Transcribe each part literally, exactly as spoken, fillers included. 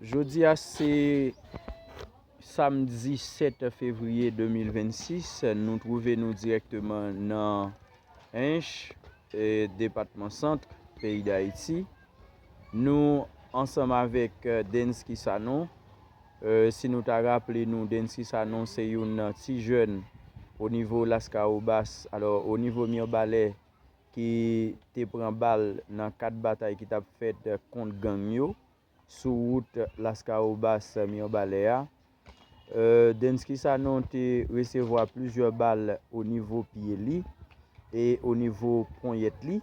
Jodi a se samdi sèt fevriye de mil vennsis, nou twouve nou dirèkteman nan Ench, e, depatman Sant, peyi Dayiti. Nou ansanm avèk, e, Densky Sanon. E, si nou ta raple nou, Densky Sanon se youn nan ti jèn o nivo Laskawobas, alò, o nivo Mibalè, ki te pran bal nan kad batay ki t ap fèt kont gang yo sou wout Laskawobas Mibalè a. E, Densky Sanon te resevwa plizyè bal o nivo pye li e o nivo ponyèt li.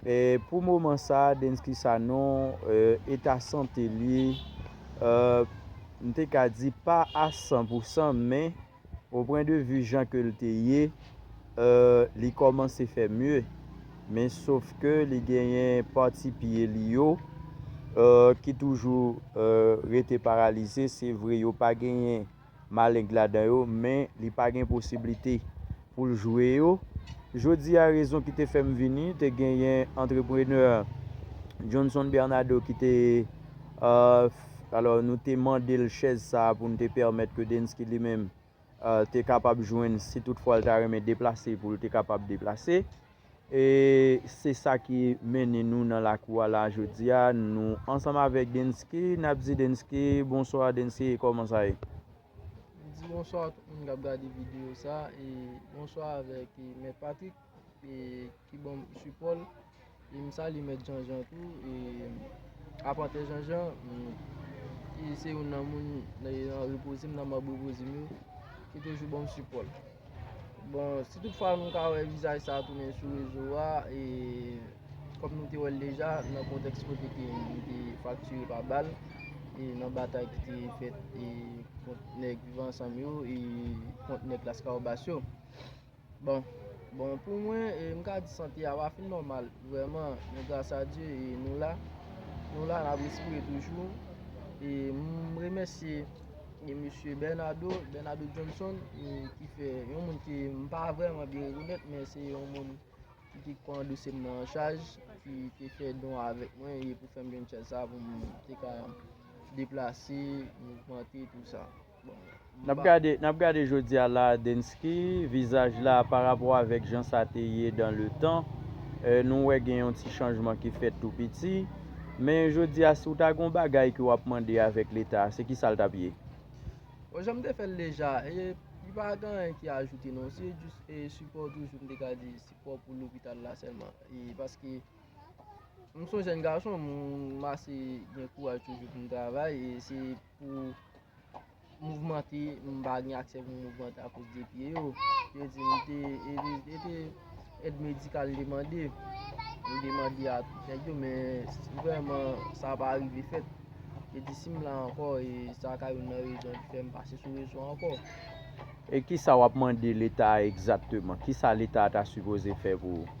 E pou moman sa a, Densky Sanon, e, eta sante li, e, m te ka di pa a san pou san, men o pwen de vi jan ke l te ye, e, li kòmanse fè mye. Men sof ke li genyen pati pye li yo, e, ki toujou, e, rete paralize. Se vre, yo pa genyen maleng ladan yo, men li pa gen posiblite pou l jwe yo. Jodi a, rezon ki te fè m vini, te genyen antreprenè Johnson Bernardo ki te, e, f-, alò, nou te mande l chèz sa a pou n te pèmèt ke Densky li menm, e, te kapab jwenn, si toutfwa l ta renmen deplase, pou l te kapab deplase. E se sa ki mennen nou nan lakou a la jodi a. Nou ansanm avèk Densky, n ap di Densky, bonswa Densky, kòman sa ye? M di bonswa a tout moun k ap gade videyo sa, e bonswa avèk, e, Mèt Patrick, e, ki ban m sipò l. E m salye Mèt Janjan tou, e Apantè Janjan, m, ki se youn nan moun nan, nan repoze m, nan manm repoze m yo, ki toujou ban m sipò l. Bon, si toutfwa nou ka wè vizaj sa a tounen sou rezo a, e kòm nou te wè l deja, nan kontèks kote ke m te fraktire pa bal, e nan batay ki te fèt, e kont nèg Viv Ansanm yo, e kont nèg Laskawobas yo. Bon, bon, pou mwen, e, m ka di sante a pa fin nòmal, vrèman, men gras a Dye, e nou la, nou la, n ap respire toujou. E m remèsye, e, mesye Bernardo, Bernardo Johnson, e, ki fè, yon moun ke m pa vrèman byen rekonèt, men se yon moun ki, ki pran dosye m nan an chaj, ki te fè don avèk mwen, e pou fè m jwenn chèz sa pou m te ka deplase, mouvmante, tou sa. Bon, m N ap pa gade, n ap gade jodi a la, Densky, vizaj la pa rapò avèk jan sa te ye dan le tan. E, nou wè gen yon ti chanjman ki fèt tou piti. Men jodi a, si w ta gen yon bagay ke w ap mande avèk Leta, se ki sa l t ap ye? Bon, jan m te fè l deja, e, li pa gen anyen ki ajoute non, se jis, e, sipò toujou, m te ka di sipò pou lopital la sèlman. E, paske m se yon jèn gason, m, m ase gen kouraj toujou pou m travay, e se pou mouvmante, m pa gen aksè pou m mouvmante akoz de pye yo. Yo di m te, e, e, e te èd medikal m te mande. M te mande a tout nèg yo, men vrèman, sa pa rive fèt. Yo di si m la ankò, e sa ka youn nan rezon ki fè m pase sou rezo ankò. E kisa w ap mande Leta a egzakteman? Kisa Leta a ta sipoze fè pou ou?